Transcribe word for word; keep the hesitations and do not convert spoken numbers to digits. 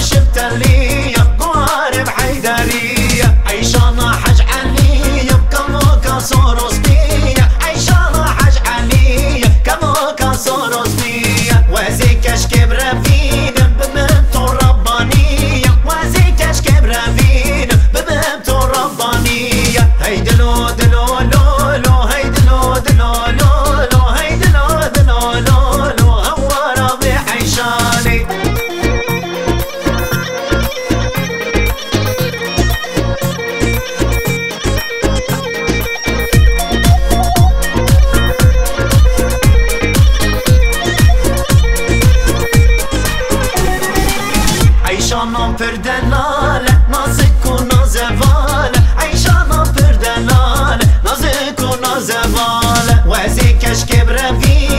Şiftelî ye, guharê bi Heyderî ye. Eyşana Hec Elî ye, kevoka Sorosnî ye. Eyşana Hec Elî ye, kevoka Sorosnî ye. Wezê keşkê bi revînim, bibim to Rabbanî ye. Wezê keşkê bi revînim, bibim to Rabbanî ye. Hey dilo, dilo, lo, lo, hey dilo, dilo, lo, lo, hey dilo, dilo, lo, lo, hewara vê Eyşanê. Eyşana pir delal e, nazik û nazeval e. Eyşana pir delal e, nazik û nazeval e. Wezê keşkê bi revî